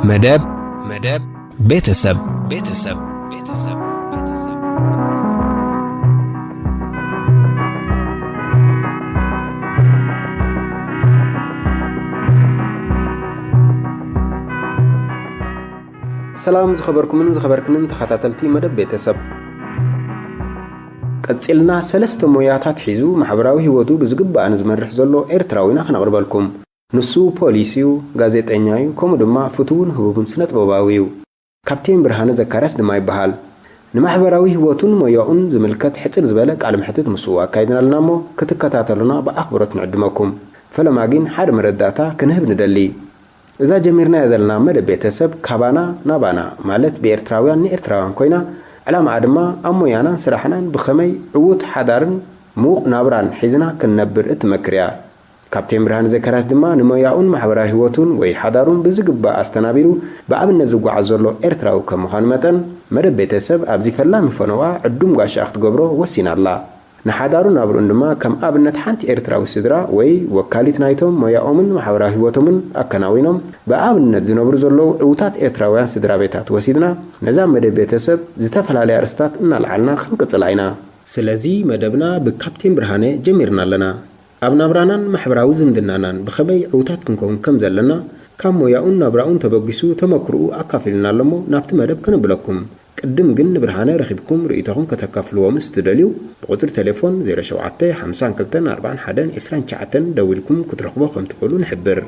መደብ መደብ ቤተሰብ ቤተሰብ ቤተሰብ ቤተሰብ። ሰላም ዝኸበርኩምን ዝኸበርክንን ተኸታተልቲ መደብ ቤተሰብ። ቀጺልና ሰለስተ ሞያታት ሒዙ ማሕበራዊ ህይወቱ ብዝግባእ ንዝመርሕ ዘሎ ኤርትራዊ ኢና ክነቕርበልኩም። ንሱ ፖሊስ እዩ፣ ጋዜጠኛ እዩ፣ ከምኡ ድማ ፍቱውን ህቡብን ስነ-ጥበባዊ እዩ። ካፕቴን ብርሃነ ዘካርያስ ድማ ይበሃል። ንማሕበራዊ ህይወቱን ሞያኡን ዝምልከት ሕጽር ዝበለ ቃለ መሕትት ምስኡ ኣካይድና ኣለና እሞ ክትከታተሉና ብኣኽብሮት ንዕድመኩም። ፈለማ ግን ሓደ መረዳእታ ክንህብ ንደሊ። እዛ ጀሚርናያ ዘለና መደብ ቤተሰብ ካባና ናባና፣ ማለት ብኤርትራውያን ንኤርትራውያን ኮይና፣ ዕላማኣ ድማ ኣብ ሞያናን ስራሕናን ብኸመይ ዕዉት ሓዳርን ምዉቕ ናብራን ሒዝና ክንነብር እትመክር እያ። ካፕቴን ብርሃነ ዘካርያስ ድማ ንሞያኡን ማሕበራዊ ህይወቱን ወይ ሓዳሩን ብዝግባእ ኣስተናቢሩ ብኣብነት ዝጓዓዝ ዘሎ ኤርትራዊ ከም ምዃኑ መጠን፣ መደብ ቤተሰብ ኣብዚ ፈላሚ ፈነዋ ዕዱም ጋሻ ክትገብሮ ወሲና ኣላ። ንሓዳሩን ናብርኡን ድማ ከም ኣብነት ሓንቲ ኤርትራዊ ስድራ ወይ ወካሊት ናይቶም ሞያኦምን ማሕበራዊ ህይወቶምን ኣከናዊኖም ብኣብነት ዝነብሩ ዘለዉ ዕዉታት ኤርትራውያን ስድራ ቤታት ወሲድና፣ ነዛ መደብ ቤተሰብ ዝተፈላለያ ኣርእስታት እናልዓልና ክንቅጽላ ኢና። ስለዚ መደብና ብካፕቴን ብርሃነ ጀሚርና ኣለና። ኣብ ናብራናን ማሕበራዊ ዝምድናናን ብኸመይ ዕዉታት ክንከውን ከም ዘለና፣ ካብ ሞያኡን ናብራኡን ተበጊሱ ተመክሮኡ ኣካፊሉና ኣሎ እሞ ናብቲ መደብ ከነብለኩም። ቅድም ግን ንብርሃነ ረኺብኩም ርእይቶኹም ከተካፍልዎ ምስ ትደልዩ፣ ብቁጽሪ ቴሌፎን ዜሮ ሸውዓተ ሓምሳን ክልተን ኣርባዓን ሓደን ዕስራን ትሽዓተን ደዊልኩም ክትረኽቦ ከም ትኽእሉ ንሕብር።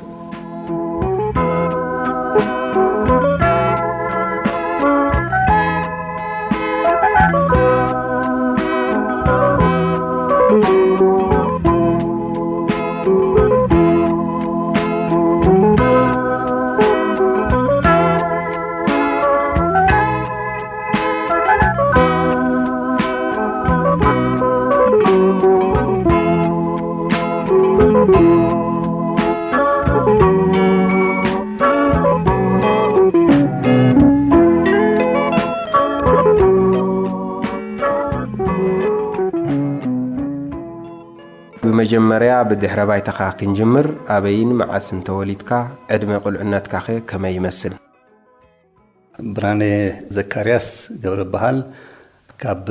ብመጀመርያ ብድሕረ ባይታኻ ክንጅምር፣ ኣበይን መዓስን ተወሊድካ፣ ዕድመ ቁልዕነትካኸ ከመይ ይመስል? ብርሃነ ዘካርያስ ገብረ እበሃል። ካብ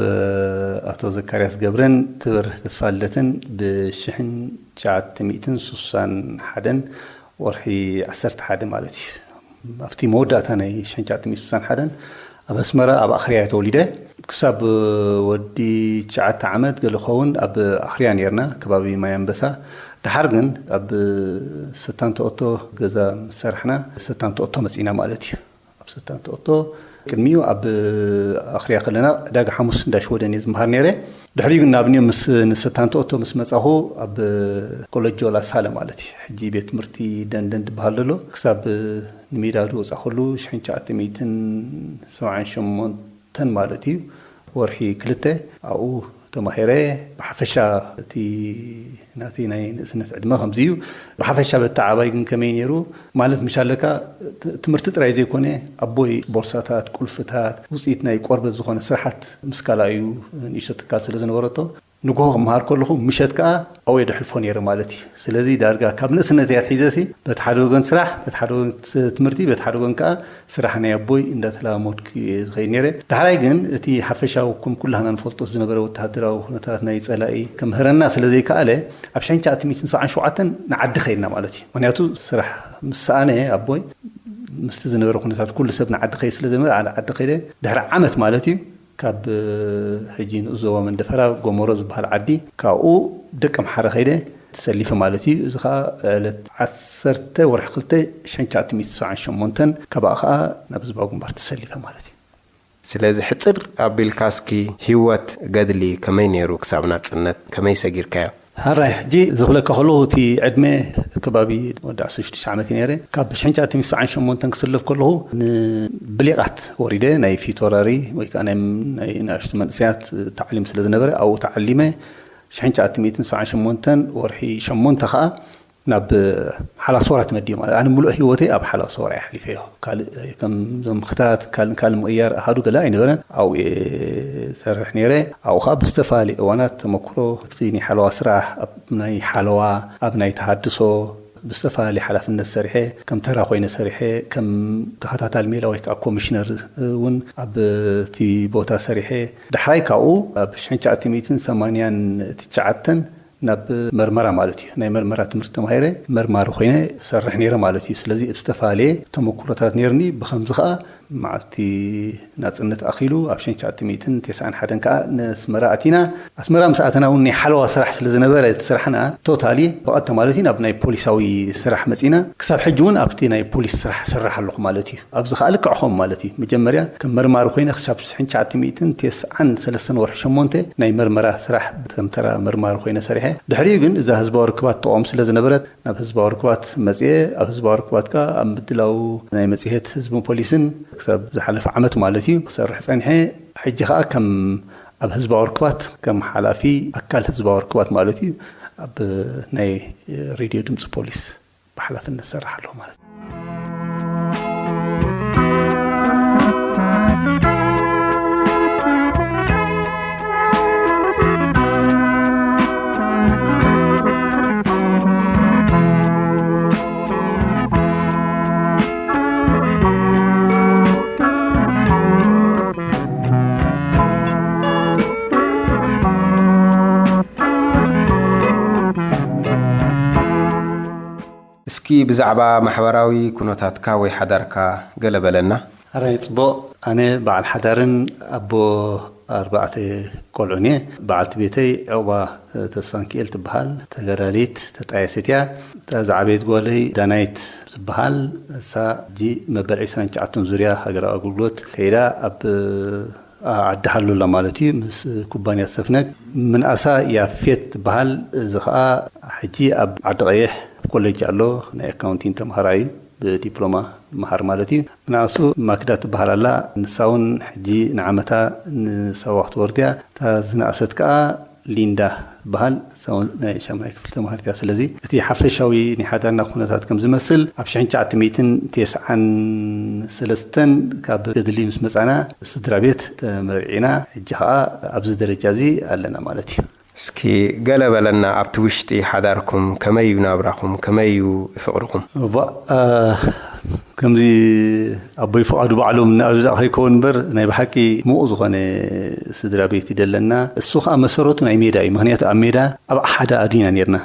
ኣቶ ዘካርያስ ገብረን ትብርህ ተስፋልደትን ብሽሕን ትሽዓተ ሚእትን ስሳን ሓደን ወርሒ ዓሰርተ ሓደ ማለት እዩ። ኣብቲ መወዳእታ ናይ ሽሕን ትሽዓተ ሚእትን ስሳን ሓደን ኣብ ኣስመራ ኣብ ኣኽርያ እየ ተወሊደ። ክሳብ ወዲ ትሽዓተ ዓመት ገለ ክኸውን ኣብ ኣኽርያ ነይርና፣ ከባቢ ማይ ኣንበሳ። ደሓር ግን ኣብ ሰታንተ ኦቶ ገዛ ምስ ሰራሕና ሰታንተ ኦቶ መጺና ማለት እዩ። ኣብ ሰታንተ ኦቶ ቅድሚኡ ኣብ ኣኽርያ ከለና ዕዳጋ ሓሙስ እንዳ ሽወደን እየ ዝመሃር ነይረ። ድሕሪኡ ግን ናብ ኒዮ ምስ ንሰታንተ ኦቶ ምስ መጻኹ ኣብ ኮለጆ ላሳለ ማለት እዩ። ሕጂ ቤት ትምህርቲ ደንደን ዝበሃል ዘሎ ክሳብ ንሜዳ ዝወጻኹሉ ሽሕን ትሽዓተ ሚእትን ሰብዓን ሸሞንተን ማለት እዩ ወርሒ ክልተ ኣብኡ ተማሂረ። ብሓፈሻ እቲ ናተይ ናይ ንእስነት ዕድመ ከምዚ እዩ። ብሓፈሻ በቲ ዓባይ ግን ከመይ ነይሩ ማለት ምሽ ኣለካ ት-፣ ትምህርቲ ጥራይ ዘይኮነ ኣቦይ ቦርሳታት፣ ቁልፍታት፣ ውፅኢት ናይ ቆርበት ዝኾነ ስራሓት ምስ ካልኣዩ ንእሽቶ ትካል ስለ ዝነበረቶ ንግሆ ክመሃር ከለኹ ምሸት ከኣ ኣብኡ እየ ደሕልፎ ነይረ ማለት እዩ። ስለዚ ዳርጋ ካብ ንእስነት እያ ትሒዘሲ በቲ ሓደ ወገን ስራሕ፣ በቲ ሓደ ወገን ስ-፣ ትምህርቲ፣ በቲ ሓደ ወገን ከኣ ስራሕ ናይ ኣቦይ እንዳተለማመድኩ እየ ዝኸይድ ነይረ። ዳሕራይ ግን እቲ ሓፈሻዊ ከም ኩላህና ንፈልጦ ዝነበረ ወተሃደራዊ ኩነታት ናይ ጸላኢ ከምህረና ስለ ዘይከኣለ ኣብ ሽሕን ትሽዓተ ሚእትን ሰብዓን ሸውዓተን ንዓዲ ከይድና ማለት እዩ። ምኽንያቱ ስራሕ ምስ ሰኣነ ኣቦይ ምስቲ ዝነበረ ኩነታት ኩሉ ሰብ ንዓዲ ከይድ ስለ ዝነበረ ኣነ ዓዲ ከይደ ድሕሪ ዓመት ማለት እዩ ካብ ሕጂ ንኡስ ዞባ መንደፈራ ጎመሮ ዝበሃል ዓዲ ካብኡ ደቀምሓረ ከይደ ተሰሊፈ ማለት እዩ። እዚ ኸኣ ዕለት ዓሰርተ ወርሒ ክልተ ሽሕን ትሽዓተ ሚእትን ሰብዓን ሸሞንተን ካብኣ ኸኣ ናብ ህዝባዊ ግንባር ተሰሊፈ ማለት እዩ። ስለዚ ሕጽር ኣቢልካ እስኪ ህይወት ገድሊ ከመይ ነይሩ ክሳብ ናጽነት ከመይ ሰጊርካዮ? ሃራይ ሕጂ ዝኽለካ ከለኹ እቲ ዕድመ ከባቢ ወዲ ዓሰርተ ሽዱሽተ ዓመት እዩ ነይረ። ካብ ሽሕን ትሽዓተ ሚእትን ሰብዓን ሸሞንተን ክስለፍ ከለኹ ንብሊቓት ወሪደ ናይ ፊት ወራሪ ወይ ከዓ ናይ፣ ናይ ንኣሽቱ መንእሰያት ታዕሊም ስለ ዝነበረ ኣብኡ ተዓሊመ ሽሕን ትሽዓተ ሚእትን ሰብዓን ሸሞንተን ወርሒ ሸሞንተ ከዓ ናብ ሓላሶራ ተመዲቡ ማለት ኣነ ምሉእ ህይወተይ ኣብ ሓላሶራ እየ ኣሕሊፈዮ። ካልእ ከም ዞም ምኽታት ካልእ ካልእ ምቕያር ኣሃዱ ገለ ኣይነበረን። ኣብኡ እየ ሰርሕ ነይረ። ኣብኡ ከዓ ብዝተፈላለየ እዋናት ተመክሮ ኣብቲ ናይ ሓለዋ ስራሕ፣ ኣብ ናይ ሓለዋ፣ ኣብ ናይ ተሃድሶ ብዝተፈላለየ ሓላፍነት ሰሪሐ፣ ከም ተራ ኮይነ ሰሪሐ፣ ከም ተኸታታሊ ሜዳ ወይ ከዓ ኮሚሽነር እውን ኣብቲ ቦታ ሰሪሐ። ዳሕራይ ካብኡ ኣብ ሽሕን ትሽዓተ ሚእትን ሰማንያን ትሽዓተን ናብ መርመራ ማለት እዩ፣ ናይ መርመራ ትምህርቲ ተማሂረ መርማሪ ኮይነ ሰርሕ ነይረ ማለት እዩ። ስለዚ ኣብ ዝተፈላለየ ተመኩሮታት ነይርኒ። ብኸምዚ ከዓ መዓልቲ ናጽነት ኣኺሉ ኣብ ሽሕን ትሽዓተ ሚእትን ተስዓን ሓደን ከዓ ንኣስመራ ኣቲና። ኣስመራ ምስ ኣተና እውን ናይ ሓለዋ ስራሕ ስለ ዝነበረ እቲ ስራሕና ቶታሊ ብቐጥታ ማለት እዩ ናብ ናይ ፖሊሳዊ ስራሕ መጺና። ክሳብ ሕጂ እውን ኣብቲ ናይ ፖሊስ ስራሕ ሰርሕ ኣለኹ ማለት እዩ። ኣብዚ ከዓ ልክዕ ኸም ማለት እዩ፣ መጀመርያ ከም መርማሪ ኮይነ ክሳብ ሽሕን ትሽዓተ ሚእትን ተስዓን ሰለስተን ወርሒ ሸሞንተ ናይ መርመራ ስራሕ ከም ተራ መርማሪ ኮይነ ሰሪሐ። ድሕሪኡ ግን እዛ ህዝባዊ ርክባት ተቃውሞ ስለ ዝነበረት ናብ ህዝባዊ ርክባት መጽየ። ኣብ ህዝባዊ ርክባት ከኣ ኣብ ምድላው ናይ መጽሔት ህዝብን ፖሊስን ክሳብ ዝሓለፈ ዓመት ማለት እዩ ክሰርሕ ጸኒሐ። ሕጂ ከኣ ከም ኣብ ህዝባዊ ርክባት ከም ሓላፊ ኣካል ህዝባዊ ርክባት ማለት እዩ ኣብ ናይ ሬድዮ ድምፂ ፖሊስ ብሓላፍነት ዝሰርሕ ኣለኹ ማለት እዩ። እስኪ ብዛዕባ ማሕበራዊ ኩነታትካ ወይ ሓዳርካ ገለ በለና። ኣራይ ጽቡቕ፣ ኣነ በዓል ሓዳርን ኣቦ ኣርባዕተ ቆልዑን እየ። በዓልቲ ቤተይ ዕቑባ ተስፋንኪኤል ትበሃል። ተጋዳሊት ተጣየሲት እያ። እታ ዝዓበየት ጓለይ ዳናይት ትበሃል። እሳ ሕጂ መበል ዕስራን ትሽዓተን ዙርያ ሃገራዊ ኣገልግሎት ከይዳ ኣብ ዓዲ ሃሎ ኣላ ማለት እዩ፣ ምስ ኩባንያ ሰፍነግ። ምንኣሳ ያፌት ትበሃል። እዚ ኸኣ ሕጂ ኣብ ዓዲ ቀይሕ ኣብ ኮሌጅ ኣሎ፣ ናይ ኣካውንቲንግ ተምሃራይ እዩ፣ ብዲፕሎማ ይመሃር ማለት እዩ። ምንኣሱ ማክዳ ትበሃል ኣላ። ንሳ እውን ሕጂ ንዓመታ ንሳዋ ክትወርድ እያ። እታ ዝነኣሰት ከኣ ሊንዳ ትበሃል፣ ንሳ እውን ናይ ሻምናይ ክፍሊ ተምሃሪት እያ። ስለዚ እቲ ሓፈሻዊ ናይ ሓዳርና ኩነታት ከም ዝመስል ኣብ ሽሕን ትሽዓተ ሚእትን ተስዓን ሰለስተን ካብ ገድሊ ምስ መጻና ስድራ ቤት ተመርዒና፣ ሕጂ ከኣ ኣብዚ ደረጃ እዚ ኣለና ማለት እዩ። እስኪ ገለ በለና፣ ኣብቲ ውሽጢ ሓዳርኩም ከመይ እዩ ናብራኹም? ከመይ እዩ ፍቕርኹም? እባ፣ እ፣ ከምዚ ኣቦይ ፍቓዱ ባዕሎም እናኣሉ ደኣ ከይከውን እምበር፣ ናይ ብሓቂ ምቑ ዝኾነ ስድራ ቤት እዩ ደለና። እሱ ኸኣ መሰረቱ ናይ ሜዳ እዩ። ምኽንያቱ ኣብ ሜዳ ኣብ ሓደ ኣዲና ኔርና።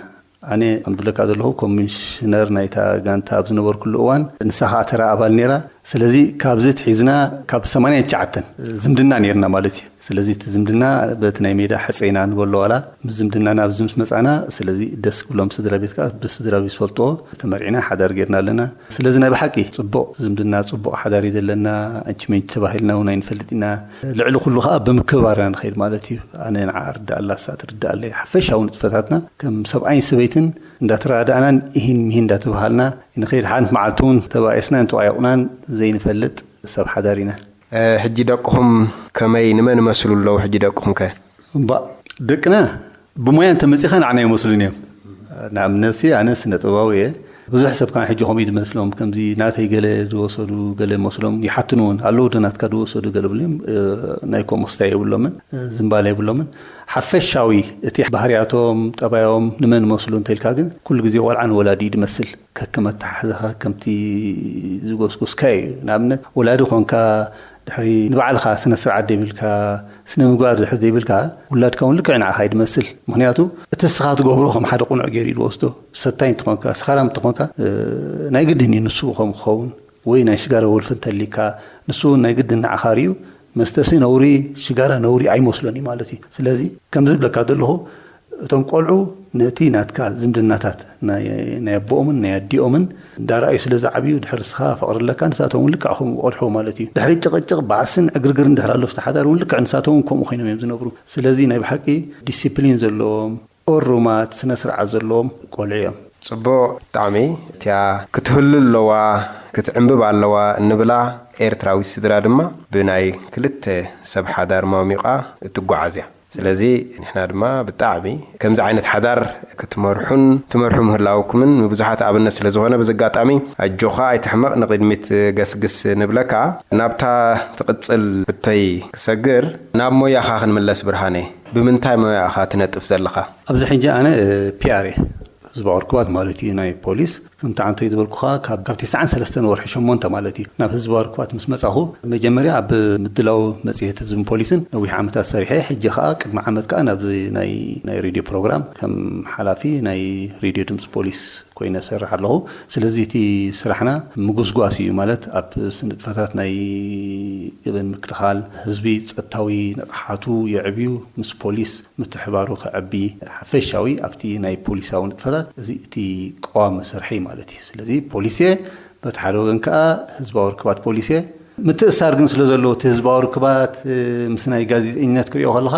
ኣነ ከም ዝብለካ ዘለኹ ኮሚሽነር ናይታ ጋንታ ኣብ ዝነበርኩሉ እዋን፣ ንሳ ኸኣ ተራ ኣባል ኔራ። ስለዚ ካብዚ ትሒዝና ካብ ሰማንያን ትሽዓተን ዝምድና ኔርና ማለት እዩ። ስለዚ እቲ ዝምድና በቲ ናይ ሜዳ ሕጸይና ንበሎ ዋላ ምስ ዝምድናና ኣብዚ ምስ መጻና፣ ስለዚ ደስ ክብሎም ስድራ ቤት ከኣ ብስድራ ቤት ዝፈልጥዎ ተመርዒና ሓዳር ጌርና ኣለና። ስለዚ ናይ ብሓቂ ጽቡቕ ዝምድና፣ ጽቡቕ ሓዳር እዩ ዘለና። ኣንቺ መንቺ ተባሂልና እውን ኣይንፈልጥ ኢና። ልዕሊ ኩሉ ከኣ ብምክብባር ኢና ንኸይድ ማለት እዩ። ኣነ ንዓ ርዳእ ኣላ፣ እሳ ትርዳእ ኣለ። ሓፈሻዊ ንጥፈታትና ከም ሰብኣይን ሰበይትን እንዳተረዳዳእናን ኢሂን ሚሂን እንዳተባሃልና ንኸይድ። ሓንቲ መዓልቲ እውን ተባኢስናን ተቋየቑናን ዘይንፈልጥ ሰብ ሓዳር ኢና። ሕጂ ደቅኹም ከመይ፣ ንመን ይመስሉ ኣለዉ ሕጂ ደቅኹም ከ? እባ ደቅና ብሞያ እንተመጺኻ ንዓና ይመስሉኒ እዮም። ንኣብነትሲ ኣነ ስነ ጥበባዊ እየ። ብዙሕ ሰብ ከኣ ሕጂ ከምኡ እዩ ዝመስሎም። ከምዚ ናተይ ገለ ዝወሰዱ ገለ መስሎም ይሓትኑ እውን ኣለዉ። ዶ ናትካ ዝወሰዱ ገለ ብሎም ናይ ከምኡ ክስታይ የብሎምን፣ ዝምባለ የብሎምን። ሓፈሻዊ እቲ ባህርያቶም፣ ጠባዮም ንመን መስሉ እንተልካ ግን ኩሉ ግዜ ቆልዓ ንወላዲ እዩ ዝመስል። ከከም ኣተሓሕዛኻ ከምቲ ዝጎስጎስካዮ እዩ። ንኣብነት ወላዲ ኮንካ ድሕሪ ንባዕልኻ ስነ ስርዓት ዘይብልካ፣ ስነ ምግባር ድሕሪ ዘይብልካ ውላድካ እውን ልክዕ ንዓኻ እዩ ዝመስል። ምኽንያቱ እቲ ንስኻ ትገብሮ ከም ሓደ ቅኑዕ ገይሩ እዩ ዝወስዶ። ሰታይ እንተኾንካ፣ ስኻራም እንተኾንካ፣ እ፣ ናይ ግድን እዩ ንሱ ከም ክኸውን። ወይ ናይ ሽጋራ ወልፊ እንተሊካ ንሱ እውን ናይ ግድን ንዓኻ ርዩ መስተሲ ነውሪ ሽጋራ ነውሪ ኣይመስሎን እዩ ማለት እዩ። ስለዚ ከምዚ ዝብለካ ዘለኹ እቶም ቆልዑ ነቲ ናትካ ዝምድናታት ናይ ኣቦኦምን ናይ ኣዲኦምን እንዳረኣዩ ስለ ዝዓብዩ ድሕሪ ንስኻ ፍቕሪ ኣለካ ንሳቶም እውን ልክዕ ከምኡ ቆድሕዎ ማለት እዩ። ድሕሪ ጭቕጭቕ ባእስን ዕግርግርን ድሕሪ ኣሎ ፍቲ ሓዳር እውን ልክዕ ንሳቶም እውን ከምኡ ኮይኖም እዮም ዝነብሩ። ስለዚ ናይ ብሓቂ ዲሲፕሊን ዘለዎም እሩማት ስነ ስርዓት ዘለዎም ቆልዑ እዮም። ጽቡቕ ብጣዕሚ እቲኣ ክትህሉ ኣለዋ ክትዕምብብ ኣለዋ እንብላ ኤርትራዊት ስድራ ድማ ብናይ ክልተ ሰብ ሓዳር ማሚቓ እትጓዓዝ እያ። ስለዚ ንሕና ድማ ብጣዕሚ ከምዚ ዓይነት ሓዳር ክትመርሑን ትመርሑ ምህላውኩምን ንብዙሓት ኣብነት ስለ ዝኾነ በዚ ኣጋጣሚ ኣጆኻ ኣይትሕመቕ ንቕድሚት ገስግስ ንብለካ። ናብታ ትቕጽል ሕቶይ ክሰግር ናብ ሞያኻ ክንምለስ ብርሃነ። ብምንታይ ሞያ ኢኻ ትነጥፍ ዘለኻ? ኣብዚ ሕጂ ኣነ ፒኣር እየ፣ ህዝባዊ ርክባት ማለት እዩ፣ ናይ ፖሊስ። ከምቲ ዓንቶይ ዝበልኩኻ ካብ ካብ ትስዓን ሰለስተን ወርሒ ሸሞንተ ማለት እዩ ናብ ህዝባዊ ርክባት ምስ መጻኹ፣ መጀመርያ ኣብ ምድላው መጽሔት ህዝብን ፖሊስን ነዊሕ ዓመታት ሰሪሐ። ሕጂ ኸኣ ቅድሚ ዓመት ከኣ ናብዚ ናይ ናይ ሬድዮ ፕሮግራም ከም ሓላፊ ናይ ሬድዮ ድምፂ ፖሊስ ኮይነ እሰርሕ ኣለኹ። ስለዚ እቲ ስራሕና ምጉስጓስ እዩ፣ ማለት ኣብ ስንጥፈታት ናይ ገበን ምክልኻል፣ ህዝቢ ጸጥታዊ ንቕሓቱ የዕብዩ፣ ምስ ፖሊስ ምትሕባሩ ከዕቢ፣ ሓፈሻዊ ኣብቲ ናይ ፖሊሳዊ ንጥፈታት እዚ እቲ ቀዋሚ ስርሐይ ማለት እዩ። ስለዚ ፖሊስ እየ፣ በቲ ሓደ ወገን ከኣ ህዝባዊ ርክባት ፖሊስ እየ። ምትእሳር ግን ስለ ዘለዎ እቲ ህዝባዊ ርክባት ምስ ናይ ጋዜጠኝነት ክሪኦ ከለኻ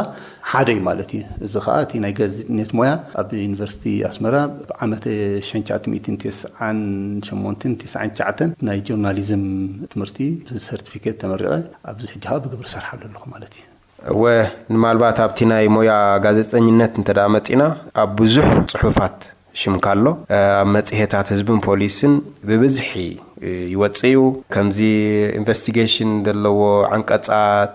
ሓደ እዩ ማለት እዩ። እዚ ኸኣ እቲ ናይ ጋዜጠኝነት ሞያ ኣብ ዩኒቨርሲቲ ኣስመራ ብዓመተ ሽሕን ትሽዓተ ሚእትን ተስዓን ሸሞንተን ተስዓን ትሽዓተን ናይ ጆርናሊዝም ትምህርቲ ብሰርቲፊኬት ተመሪቐ ኣብዚ ሕጂ ኸኣ ብግብሪ እሰርሓሉ ኣለኹ ማለት እዩ። እወ፣ ንማልባት ኣብቲ ናይ ሞያ ጋዜጠኝነት እንተ ደኣ መጺና፣ ኣብ ብዙሕ ጽሑፋት ሽምካ ኣሎ። ኣብ መጽሔታት ህዝብን ፖሊስን ብብዝሒ ይወጽእ እዩ። ከምዚ ኢንቨስቲጌሽን ዘለዎ ዓንቀጻት፣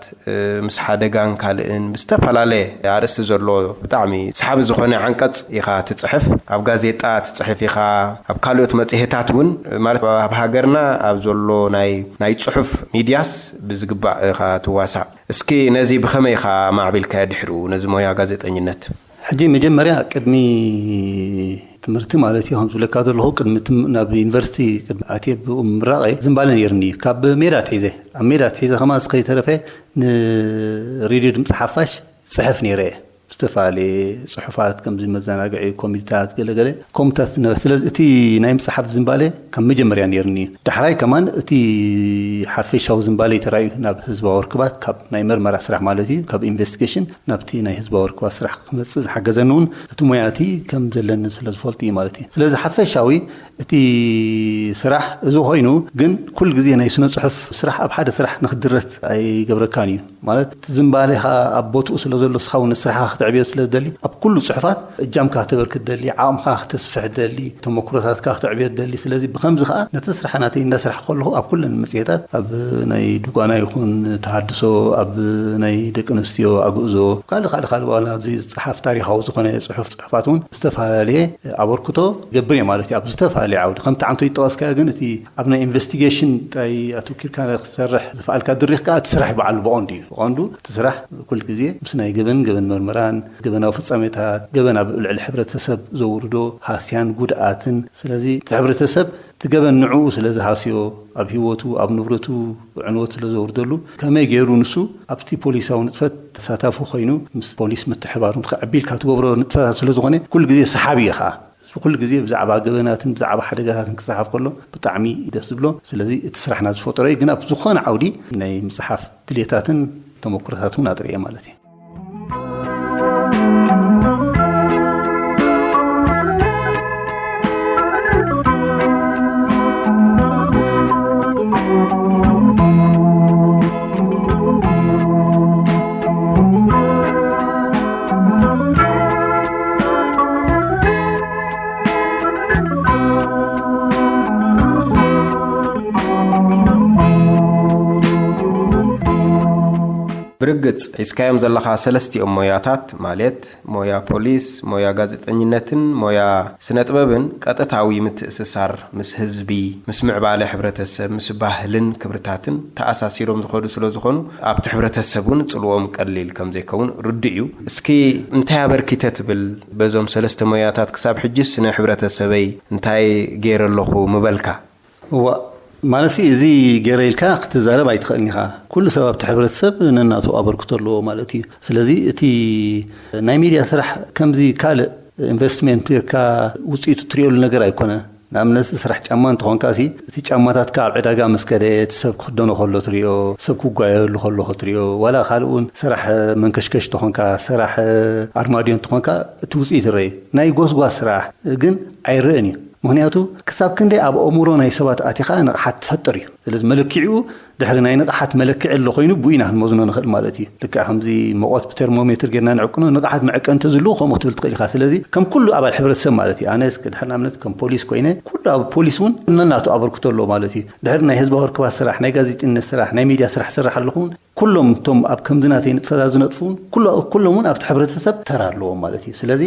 ምስ ሓደጋን ካልእን ብዝተፈላለየ ኣርእስቲ ዘሎ ብጣዕሚ ሰሓቢ ዝኾነ ዓንቀጽ ኢኻ ትጽሕፍ። ኣብ ጋዜጣ ትጽሕፍ ኢኻ። ኣብ ካልኦት መጽሔታት እውን፣ ማለት ኣብ ሃገርና ኣብ ዘሎ ናይ ናይ ጽሑፍ ሚድያስ ብዝግባእ ኢኻ ትዋሳእ። እስኪ ነዚ ብኸመይ ኢኻ ማዕቢልካዮ ድሕሩ፣ ነዚ ሞያ ጋዜጠኝነት? ሕጂ መጀመርያ ቅድሚ ትምህርቲ ማለት እዩ፣ ከም ዝብለካ ዘለኹ፣ ቅድሚ ትም-፣ ናብ ዩኒቨርሲቲ ቅድሚ ኣትየ ብኡ ምምራቐ ዝንባለ ነይርኒ እዩ። ካብ ሜዳ ኣትሒዘ፣ ኣብ ሜዳ ኣትሒዘ ከማን ከይተረፈ ንሬድዮ ድምፂ ሓፋሽ ጽሕፍ ነይረ እየ። ዝተፈላለየ ጽሑፋት፣ ከምዚ መዘናግዒ ኮሚዲታት፣ ገለገለ ከምኡታት ዝነበረ። ስለዚ እቲ ናይ ምጽሓፍ ዝንባለ ካብ መጀመርያ ነይርኒ እዩ። ዳሕራይ ከማን እቲ ሓፈሻዊ ዝንባለ እዩ ተራእዩ፣ ናብ ህዝባዊ ርክባት፣ ካብ ናይ መርመራ ስራሕ ማለት እዩ፣ ካብ ኢንቨስቲጌሽን ናብቲ ናይ ህዝባዊ ርክባት ስራሕ ክመጽእ ዝሓገዘኒ እውን እቲ ሞያ እቲ ከም ዘለኒ ስለ ዝፈልጡ እዩ ማለት እዩ። ስለዚ ሓፈሻዊ እቲ ስራሕ እዚ ኮይኑ፣ ግን ኩሉ ግዜ ናይ ስነ ጽሑፍ ስራሕ ኣብ ሓደ ስራሕ ንክድረት ኣይገብረካን እዩ። ማለት እቲ ዝንባሌኻ ኣብ ቦትኡ ስለ ዘሎ፣ ንስኻ እውን ስራሕኻ ክተዕብዮ ስለ ትደሊ፣ ኣብ ኩሉ ጽሑፋት እጃምካ ክተበርክት ትደሊ፣ ዓቕምኻ ክተስፍሕ ትደሊ፣ ተመክሮታትካ ክተዕብዮ ትደሊ። ስለዚ ብኸምዚ ኸኣ ነቲ ስራሕ ናተይ እንዳሰራሕኩ ከለኹ ኣብ ኩለን መጽሔታት፣ ኣብ ናይ ድጓና ይኹን ተሃድሶ፣ ኣብ ናይ ደቂ ኣንስትዮ ኣግእዞ፣ ካልእ ካልእ ካልእ ዋላ እዚ ዝጸሓፍ ታሪኻዊ ዝኾነ ጽሑፍ ጽሑፋት እውን ዝተፈላለየ ኣበርክቶ ይገብር እየ ማለት እዩ። ኣብ ዝተፈላለየ ዓውዲ ከምቲ ዓንቶ ይጠቐስካዮ ግን እቲ ኣብ ናይ ኢንቨስቲጌሽን ጥራይ ኣተኪርካ ክትሰርሕ ዝፈኣልካ ድሪኽ ከኣ እቲ ስራሕ ይበዓሉ ብቐንዱ እዩ። ብቐንዱ እቲ ስራሕ ኩል ግዜ ምስ ናይ ገበን፣ ገበን መርመራን ገበናዊ ፍጻሜታት፣ ገበን ኣብ ልዕሊ ሕብረተሰብ ዘውርዶ ሃስያን ጉድኣትን። ስለዚ እቲ ሕብረተሰብ እቲ ገበን ንዕኡ ስለ ዝሃስዮ፣ ኣብ ህይወቱ፣ ኣብ ንብረቱ ዕንወት ስለ ዘውርደሉ፣ ከመይ ገይሩ ንሱ ኣብቲ ፖሊሳዊ ንጥፈት ተሳታፊ ኮይኑ ምስ ፖሊስ ምትሕባሩን ከዕቢልካ ትገብሮ ንጥፈታት ስለ ዝኾነ ኩል ግዜ ሰሓቢ እዩ ኸኣ። ህዝቢ ኩሉ ግዜ ብዛዕባ ገበናትን ብዛዕባ ሓደጋታትን ክጸሓፍ ከሎ ብጣዕሚ ደስ ዝብሎ። ስለዚ እቲ ስራሕና ዝፈጠሮ እዩ፣ ግን ኣብ ዝኾነ ዓውዲ ናይ ምጽሓፍ ድሌታትን ተመኩሮታት እውን ኣጥርየ ማለት እዩ። ብርግጽ ሒዝካዮም ዘለኻ ሰለስቲኦም ሞያታት፣ ማለት ሞያ ፖሊስ፣ ሞያ ጋዜጠኝነትን ሞያ ስነ ጥበብን፣ ቀጥታዊ ምትእስሳር ምስ ህዝቢ፣ ምስ ምዕባለ ሕብረተሰብ፣ ምስ ባህልን ክብርታትን ተኣሳሲሮም ዝኸዱ ስለ ዝኾኑ፣ ኣብቲ ሕብረተሰብ እውን ጽልዎም ቀሊል ከም ዘይከውን ርዱእ እዩ። እስኪ እንታይ ኣበርኪተ ትብል በዞም ሰለስተ ሞያታት? ክሳብ ሕጂስ ንሕብረተሰበይ እንታይ ገይረ ኣለኹ ምበልካ? እዋ፣ ማለትሲ እዚ ገይረ ኢልካ ክትዛረብ ኣይትኽእልን ኢኻ። ኩሉ ሰብ ኣብቲ ሕብረተሰብ ነናቱ ኣበርክቶ ኣለዎ ማለት እዩ። ስለዚ እቲ ናይ ሚድያ ስራሕ ከምዚ ካልእ ኢንቨስትመንት ጌርካ ውፅኢቱ ትሪኦሉ ነገር ኣይኮነ። ንኣብነት ስራሕ ጫማ እንተኾንካ ሲ፣ እቲ ጫማታትካ ኣብ ዕዳጋ ምስ ከደ፣ እቲ ሰብ ክኽደኖ ከሎ ትሪኦ፣ ሰብ ክጓየሉ ከሎ ክትሪኦ፣ ዋላ ካልእ እውን ስራሕ መንከሽከሽ እንተኾንካ፣ ስራሕ ኣርማድዮ እንተኾንካ፣ እቲ ውፅኢት ይረእ። ናይ ጎስጓስ ስራሕ ግን ኣይረእን እዩ። ምኽንያቱ ክሳብ ክንደይ ኣብ ኣእምሮ ናይ ሰባት ኣቲኻ ንቕሓት ትፈጥር እዩ። ስለዚ መለክዒኡ ድሕሪ ናይ ንቕሓት መለክዒ ኣሎ ኮይኑ ብኡ ኢና ክንመዝኖ ንኽእል ማለት እዩ። ልክዕ ከምዚ ሙቐት ብተርሞሜትር ጌርና ንዕቅኖ ንቕሓት መዐቀኒ እንተዝህልዎ ከምኡ ክትብል ትኽእል ኢኻ። ስለዚ ከም ኩሉ ኣባል ሕብረተሰብ ማለት እዩ። ኣነስ ድሕሪ ንኣብነት ከም ፖሊስ ኮይነ ኩሉ ኣብ ፖሊስ እውን ነናቱ ኣበርክቶ ኣለዎ ማለት እዩ። ድሕሪ ናይ ህዝባዊ ርክባት ስራሕ፣ ናይ ጋዜጠኝነት ስራሕ፣ ናይ ሚድያ ስራሕ ዝሰርሕ ኣለኹ እውን ኩሎም እቶም ኣብ ከምዚ ናተይ ንጥፈታት ዝነጥፉ እውን ኩሎ- ኩሎም እውን ኣብቲ ሕብረተሰብ ተራ ኣለዎም ማለት እዩ። ስለዚ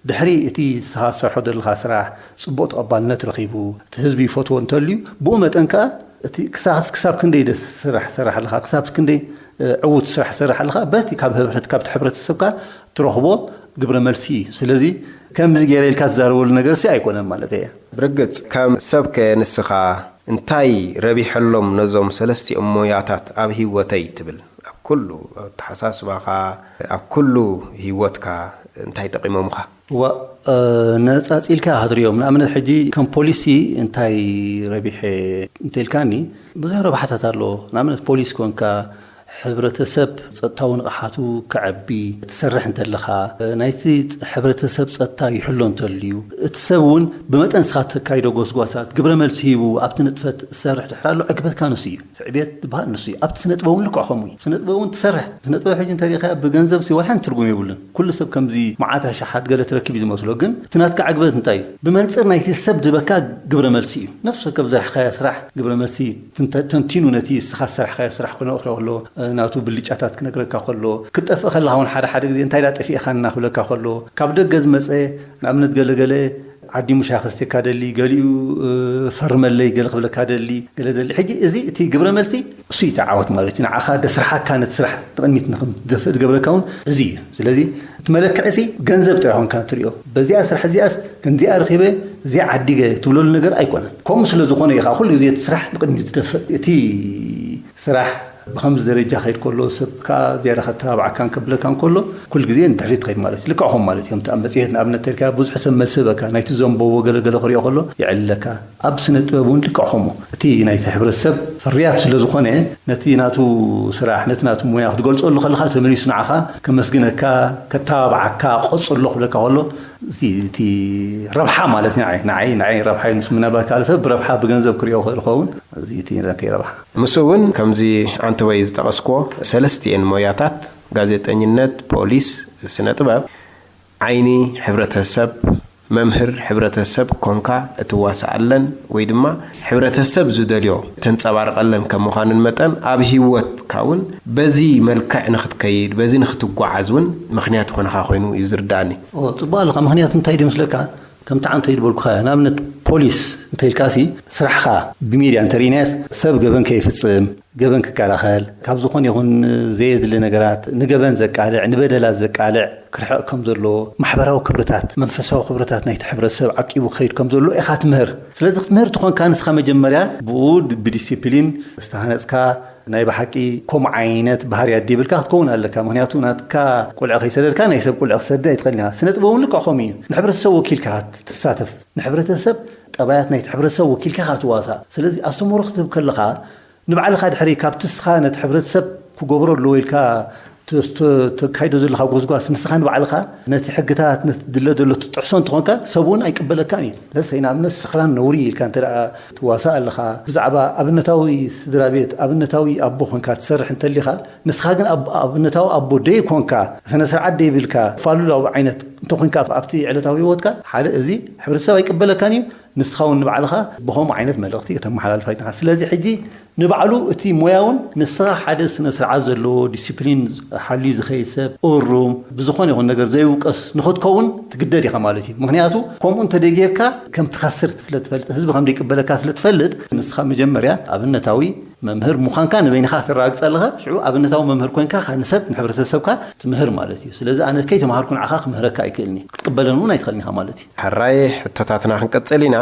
ድሕሪ እቲ ንስኻ ትሰርሖ ዘለኻ ስራሕ ጽቡቕ ተቐባልነት ረኺቡ፣ እቲ ህዝቢ ይፈትዎ እንተልዩ፣ ብኡ መጠን ከኣ እቲ ክሳብ፣ ክሳብ ክንደይ ደስ ስራሕ ትሰርሕ ኣለኻ፣ ክሳብ ክንደይ፣ እ፣ ዕዉት ስራሕ ትሰርሕ ኣለኻ፣ በቲ ካብ ህብረት-፣ ካብቲ ሕብረተሰብካ ትረኽቦ ግብረ መልሲ እዩ። ስለዚ ከምዚ ገይረ ኢልካ ትዛረበሉ ነገርሲ ኣይኮነን ማለት እየ። ብርግጽ፣ ከም ሰብ ከ ንስኻ እንታይ ረቢሐሎም ነዞም ሰለስቲኦም ሞያታት ኣብ ህይወተይ ትብል? ኣብ ኩሉ ኣተሓሳስባኻ፣ ኣብ ኩሉ ህይወትካ እንታይ ጠቒሞምኻ? ዋ፣ እ፣ ነጻጺልካ ክትሪኦም። ንኣብነት፣ ሕጂ ከም ፖሊሲ እንታይ ረቢሐ እንተልካኒ፣ ብዙሕ ረብሓታት ኣለዎ። ንኣብነት፣ ፖሊስ ኮንካ፣ ሕብረተሰብ ጸጥታዊ ንቕሓቱ ከዐቢ ትሰርሕ እንተለኻ፣ ናይቲ ሕብረተሰብ ጸጥታ ይሕሎ እንተልዩ፣ እቲ ሰብ እውን ብመጠን ንስኻ ተካይዶ ጎስጓሳት ግብረ መልሲ ሂቡ ኣብቲ ንጥፈት ዝሰርሕ ድሕር ኣሎ፣ ዕግበትካ ንሱ እዩ። ስዕቤት ዝበሃል ንሱ እዩ። ኣብቲ ስነ ጥበብ እውን ልክዕ ከምኡ እዩ። ስነ ጥበብ እውን ትሰርሕ። ስነ ጥበብ ሕጂ እንተሪእኻዮ ብገንዘብ ሲ ዋላ ሓንቲ ትርጉም የብሉን። ኩሉ ሰብ ከምዚ መዓት ኣሽሓት ገለ ትረክብ እዩ ዝመስሎ። ግን እቲ ናትካ ዕግበት እንታይ እዩ? ብመንጽር ናይቲ ሰብ ዝህበካ ግብረ መልሲ እዩ። ነፍሲ ወከፍ ዝሰርሕካዮ ስራሕ ግብረ መልሲ ትንተ-፣ ተንቲኑ ነቲ ንስኻ ዝሰርሕካዮ ስራሕ ክነቕሮ ከሎ፣ እ፣ ናቱ ብልጫታት ክነግረካ ከሎ፣ ክትጠፍእ ከለኻ እውን ሓደ ሓደ ግዜ እንታይ ዳ ጠፊእኻና ክብለካ ከሎ፣ ካብ ደገ ዝመጸ ንኣብነት ገለገለ ዓዲ ሙሻ ከስቴካ ደሊ፣ ገሊኡ፣ እ፣ ፈርመለይ ገለ ክብለካ ደሊ፣ ገለ ደሊ። ሕጂ እዚ እቲ ግብረ መልሲ እሱ እዩ እቲ ዓወት ማለት እዩ። ንዓኻ ደስርሓካ ነቲ ስራሕ ንቕድሚት ንኽም ትደፍእ ዝገብረካ እውን እዚ እዩ። ስለዚ እቲ መለክዒ ሲ ገንዘብ ጥራይ ኮንካ ትሪኦ። በዚኣ ስራሕ እዚኣስ ከምዚኣ ረኺበ፣ እዚኣ ዓዲገ ትብለሉ ነገር ኣይኮነን። ከምኡ ስለ ዝኾነ እዩ ከዓ ኩሉ ግዜ እቲ ስራሕ ንቕድሚት ዝደፍእ። እቲ ስራሕ ብኸምዚ ደረጃ ከይድ ከሎ፣ ሰብ ከዓ ዝያዳ ከተባብዓካን ከብለካን ከሎ፣ ኩሉ ግዜ ንድሕሪት ትኸይድ ማለት እዩ። ልክዕኹም ማለት እዮም። እቲ ኣብ መጽሔት ንኣብነት ተሪካ ብዙሕ ሰብ መልሲ ህበካ፣ ናይቲ ዘንበቦ ገለገለ ክሪኦ ከሎ የዕልለካ። ኣብ ስነ ጥበብ እውን ልክዕኹም። እቲ ናይቲ ሕብረተሰብ ፍርያት ስለ ዝኾነ፣ ነቲ ናቱ ስራሕ፣ ነቲ ናቱ ሞያ ክትገልጸሉ ከለኻ፣ ተመሊሱ ንዓኻ ከመስግነካ፣ ከተባብዓካ፣ ቀጽሎ ክብለካ ከሎ፣ እቲ፣ እቲ ረብሓ ማለት ንዓይ፣ ንዓይ፣ ንዓይ ረብሓ እዩ። ምስ ምናልባት ካልእ ሰብ ብረብሓ ብገንዘብ ክሪኦ ክእል ይኸውን። እዚ እቲ ናተይ ረብሓ። ምስ እውን ከምዚ ኣንተወይ ዝጠቐስክዎ ሰለስቲኤን ሞያታት፣ ጋዜጠኝነት፣ ፖሊስ፣ ስነ ጥበብ፣ ዓይኒ ሕብረተሰብ፣ መምህር ሕብረተሰብ ኮንካ እትዋሳኣለን ወይ ድማ ሕብረተሰብ ዝደልዮ ተንጸባርቐለን ከም ምዃንን መጠን፣ ኣብ ህይወትካ እውን በዚ መልክዕ ንኽትከይድ፣ በዚ ንኽትጓዓዝ እውን ምኽንያት ይኾነኻ ኮይኑ እዩ ዝርዳእኒ። ኦ፣ ጽቡቕ ኣለኻ። ምኽንያቱ እንታይ ድዩ መስለካ? ከምቲ ዓንተይ ዝበልኩኻ፣ ንኣብነት ፖሊስ እንተ ኢልካሲ፣ ስራሕኻ ብሚድያ እንተርኢናዮስ፣ ሰብ ገበን ከይፍጽም፣ ገበን ክከላኸል፣ ካብ ዝኾነ ይኹን ዘየድሊ ነገራት፣ ንገበን ዘቃልዕ፣ ንበደላት ዘቃልዕ ክርሕቕ ከም ዘለዎ፣ ማሕበራዊ ክብርታት፣ መንፈሳዊ ክብርታት ናይቲ ሕብረተሰብ ዓቂቡ ክኸይድ ከም ዘለዎ ኢኻ ትምህር። ስለዚ ክትምህር ትኾንካ፣ ንስኻ መጀመርያ ብኡ ብዲሲፕሊን ዝተሃነጽካ፣ ናይ ብሓቂ ከምኡ ዓይነት ባህርያት ዲብልካ ክትከውን ኣለካ። ምኽንያቱ ናትካ ቁልዒ ከይሰደድካ ናይ ሰብ ቁልዒ ክሰድድ ኣይትኽእልን ኢኻ። ስነ ጥበብ እውን ልክዕ ከምኡ እዩ። ንሕብረተሰብ ወኪልካ ትሳተፍ። ንሕብረተሰብ፣ ጠባያት ናይቲ ሕብረተሰብ ወኪልካ ኢኻ ትዋሳእ። ስለዚ ኣስተምህሮ ክትህብ ከለኻ ንባዕልኻ ድሕሪ ካብቲ ንስኻ ነቲ ሕብረተሰብ ክገብሮ ኣለዎ ኢልካ ተ-፣ ተ-፣ ተካይዶ ዘለኻ ጎስጓስ፣ ንስኻ ንባዕልኻ ነቲ ሕግታት፣ ነቲ ድለ ዘሎ ትጥሕሶ እንተኾንካ፣ ሰብ እውን ኣይቅበለካን እዩ። ለሰይ፣ ንኣብነት፣ ስኽራን ነውሪ ኢልካ እንተ ደኣ ትዋሳእ ኣለኻ፣ ብዛዕባ ኣብነታዊ ስድራ ቤት፣ ኣብነታዊ ኣቦ ኮንካ ትሰርሕ እንተሊኻ፣ ንስኻ ግን ኣብ-፣ ኣብነታዊ ኣቦ ደይኮንካ፣ ስነ ስርዓት ደይብልካ፣ ፋሉላዊ ዓይነት እንተኾንካ፣ ኣብቲ ዕለታዊ ህይወትካ፣ ሓደ፣ እዚ ሕብረተሰብ ኣይቅበለካን እዩ። ንስኻ እውን ንባዕልኻ ብኸምኡ ዓይነት መልእኽቲ ከተመሓላልፍ ኣይትኻ። ስለዚ ሕጂ ንባዕሉ እቲ ሞያ እውን፣ ንስኻ ሓደ ስነ ስርዓት ዘለዎ፣ ዲሲፕሊን ሓልዩ ዝኸይድ ሰብ፣ እሩም፣ ብዝኾነ ይኹን ነገር ዘይውቀስ ንኽትከውን ትግደድ ኢኻ ማለት እዩ። ምኽንያቱ ከምኡ እንተደይ ጌርካ ከም ትኸስር ስለ ትፈልጥ፣ ህዝቢ ከም ዘይቅበለካ ስለ ትፈልጥ፣ ንስኻ መጀመርያ ኣብነታዊ መምህር ምዃንካ ንበይንኻ ከተረጋግጽ ኣለኻ። ሽዑ ኣብነታዊ መምህር ኮይንካ፣ ኻ ንሰብ፣ ንሕብረተሰብካ ትምህር ማለት እዩ። ስለዚ ኣነ ከይተምሃርኩ ንዓኻ ክምህረካ ኣይክእልን እየ። ክትቅበለኒ እውን ኣይትኽእልን ኢኻ ማለት እዩ። ሕራይ፣ ሕቶታትና ክንቅጽል ኢና።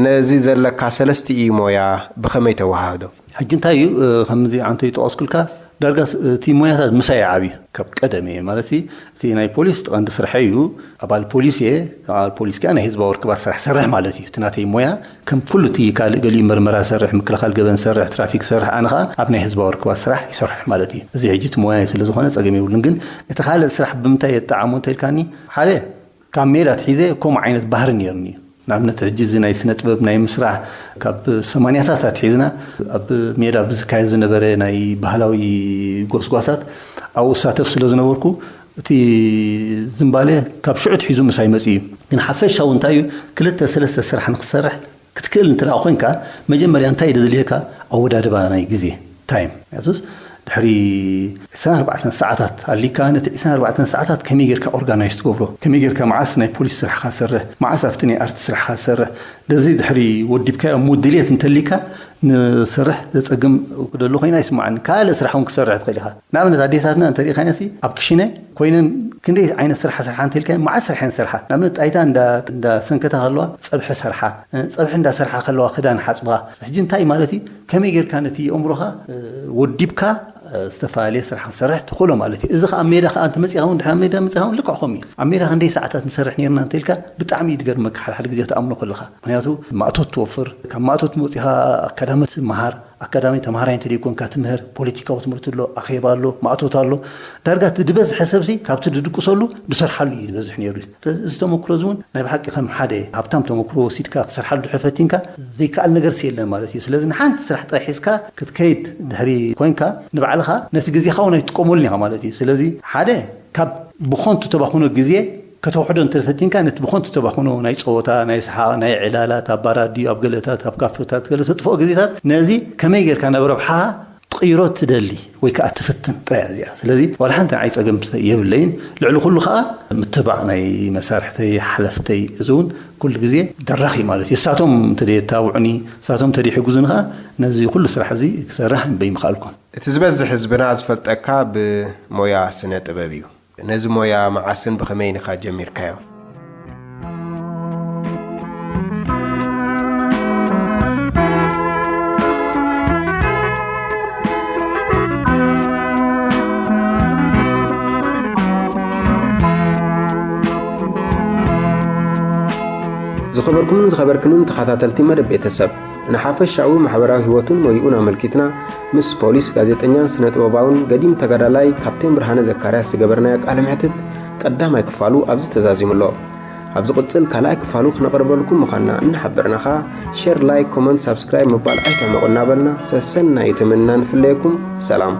ነዚ ዘለካ ሰለስቲኡ ሞያ ብኸመይ ተወሃህዶ? ሕጂ እንታይ እዩ፣ እ፣ ከምዚ ዓንተ ይጠቐስኩልካ፣ ዳርጋ ስ-፣ እቲ ሞያታት ምሳይ ዓብዩ ካብ ቀደም እየ። ማለት፣ እቲ ናይ ፖሊስ ቀንዲ ስርሐይ እዩ። ኣባል ፖሊስ እየ። ኣባል ፖሊስ ከኣ ናይ ህዝባዊ ርክባት ስራሕ ሰርሕ ማለት እዩ። እቲ ናተይ ሞያ ከም ኩሉ እቲ ካልእ ገሊኡ መርመራ ሰርሕ፣ ምክልኻል ገበን ሰርሕ፣ ትራፊክ ሰርሕ፣ ኣነ ከኣ ኣብ ናይ ህዝባዊ ርክባት ስራሕ ይሰርሕ ማለት እዩ። እዚ ሕጂ እቲ ሞያይ ስለ ዝኾነ ጸገም የብሉን። ግን እቲ ካልእ ስራሕ ብምንታይ የጣዕሞ እንተኢልካኒ፣ ሓደ ካብ ሜዳ ኣትሒዘ ከምኡ ዓይነት ባህሪ ነይሩኒ እዩ። ንኣብነት፣ ሕጂ እዚ ናይ ስነ ጥበብ ናይ ምስራሕ፣ ካብ ሰማንያታት ኣትሒዝና ኣብ ሜዳ ብዝካየድ ዝነበረ ናይ ባህላዊ ጎስጓሳት ኣብኡ እሳተፍ ስለ ዝነበርኩ፣ እቲ ዝምባሌ ካብ ሽዑ ኣትሒዙ ምሳይ መጺኡ እዩ። ግን ሓፈሻዊ እንታይ እዩ፣ ክልተ ሰለስተ ስራሕ ንክትሰርሕ ክትክእል እንተ ደኣ ኮይንካ፣ መጀመርያ እንታይ እዩ ዘድልየካ? ኣወዳድባ ናይ ግዜ፣ ታይም። ምክንያቱስ፣ ድሕሪ ዕስራን ኣርባዕተን ሰዓታት ኣሊካ፣ ነቲ ዕስራን ኣርባዕተን ሰዓታት ከመይ ጌርካ ኦርጋናይዝ ትገብሮ፣ ከመይ ጌርካ መዓስ ናይ ፖሊስ ስራሕካ ሰርሕ፣ መዓስ ኣብቲ ናይ ኣርቲ ስራሕካ ሰርሕ፣ ነዚ ድሕሪ ወዲብካዮ ሙድልየት እንተሊካ ንሰርሕ ዘጸግም ክደሉ ኮይና ይስማዓኒ። ካልእ ስራሕ እውን ክሰርሕ ትኽእል ኢኻ። ንኣብነት ኣዴታትና እንተሪኢኻዮ ሲ ኣብ ክሽነ ኮይነን ክንደይ ዓይነት ስራሕ ሰርሓ እንተልካ መዓት ስራሕ እየን ሰርሓ። ንኣብነት ጣይታ እንዳ እንዳ ሰንከታ ከለዋ ጸብሒ ሰርሓ፣ ጸብሒ እንዳ ሰርሓ ከለዋ ክዳን ሓጽባ። ሕጂ እንታይ ማለት እዩ? ከመይ ጌርካ ነቲ ኣእምሮኻ ወዲብካ ዝተፈላለየ ስራሕ ክሰርሕ ትኽእሎ ማለት እዩ። እዚ ከዓ ኣብ ሜዳ ከዓ እንተ መፂኻ እውን ድሕሪ ኣብ ሜዳ መፂኻ እውን ልክዕ ከምኡ እዩ። ኣብ ሜዳ ክንደይ ሰዓታት ንሰርሕ ነርና እንተልካ ብጣዕሚ እዩ ድገርመካ ሓደ ሓደ ግዜ ተኣምኖ ከለኻ። ምክንያቱ ማእቶት ትወፍር፣ ካብ ማእቶት መፂኻ ኣካዳሚ ትመሃር፣ ኣካዳሚ ተምሃራይ እንተ ደይኮንካ ትምህር፣ ፖለቲካዊ ትምህርቲ ኣሎ፣ ኣኼባ ኣሎ፣ ማእቶት ኣሎ። ዳርጋ እቲ ዝበዝሐ ሰብሲ ካብቲ ድድቅሰሉ ድሰርሓሉ እዩ ዝበዝሕ ነይሩ። ስለዚ እዚ ተመክሮ እዚ እውን ናይ ብሓቂ ከም ሓደ ሃብታም ተመክሮ ወሲድካ ክሰርሓሉ ድሕሪ ፈቲንካ ዘይከኣል ነገር ሲ የለን ማለት እዩ። ስለዚ ንሓንቲ ስራሕ ጥራሕ ሒዝካ ክትከይድ ድሕሪ ኮይንካ ንባዕልኻ ነቲ ግዜኻ እውን ኣይትጥቀመሉን ኢኻ ማለት እዩ። ስለዚ ሓደ ካብ ብኾንቱ ተባኽኖ ግዜ ከተውሕዶ እንተፈቲንካ ነቲ ብኾንቱ ተባኽኖ ናይ ፀወታ፣ ናይ ሰሓቕ፣ ናይ ዕላላት ኣብ ባራት ድዩ ኣብ ገለታት ኣብ ካፈታት ገለ ተጥፍኦ ግዜታት ነዚ ከመይ ጌርካ ናብ ረብሓኻ ትቕይሮ ትደሊ ወይ ከዓ ትፍትን ጥራይ እዚኣ። ስለዚ ዋላ ሓንቲ ንዓይ ጸገም የብለይን። ልዕሊ ኩሉ ከዓ ምትባዕ ናይ መሳርሕተይ ሓለፍተይ እዚ እውን ኩሉ ግዜ ደራኺ ማለት እዩ። እሳቶም እንተደየታብዑኒ እሳቶም እንተደይሕግዙኒ ከዓ ነዚ ኩሉ ስራሕ እዚ ክሰርሕ በይምኽኣልኩን። እቲ ዝበዝሕ ህዝብና ዝፈልጠካ ብሞያ ስነ ጥበብ እዩ። ነዚ ሞያ መዓስን ብኸመይን ኢኻ ጀሚርካዮ? ዝኸበርኩምን ዝኸበርክንን ተኸታተልቲ መደብ ቤተሰብ፣ ንሓፈሻዊ ማሕበራዊ ህይወቱን ሞይኡን ኣመልኪትና ምስ ፖሊስ፣ ጋዜጠኛን ስነ ጥበባውን ገዲም ተጋዳላይ ካፕቴን ብርሃነ ዘካርያስ ዝገበርናዮ ቃለ መሕትት ቀዳማይ ክፋሉ ኣብዚ ተዛዚሙ ኣሎ። ኣብ ዝቕጽል ካልኣይ ክፋሉ ክነቕርበልኩም ምዃንና እናሓበርና ኸኣ ሼር፣ ላይክ፣ ኮመንት፣ ሳብስክራይብ ምባል ኣይትሕመቑ እናበልና ሰሰናዩ ተመንና ንፍለየኩም። ሰላም።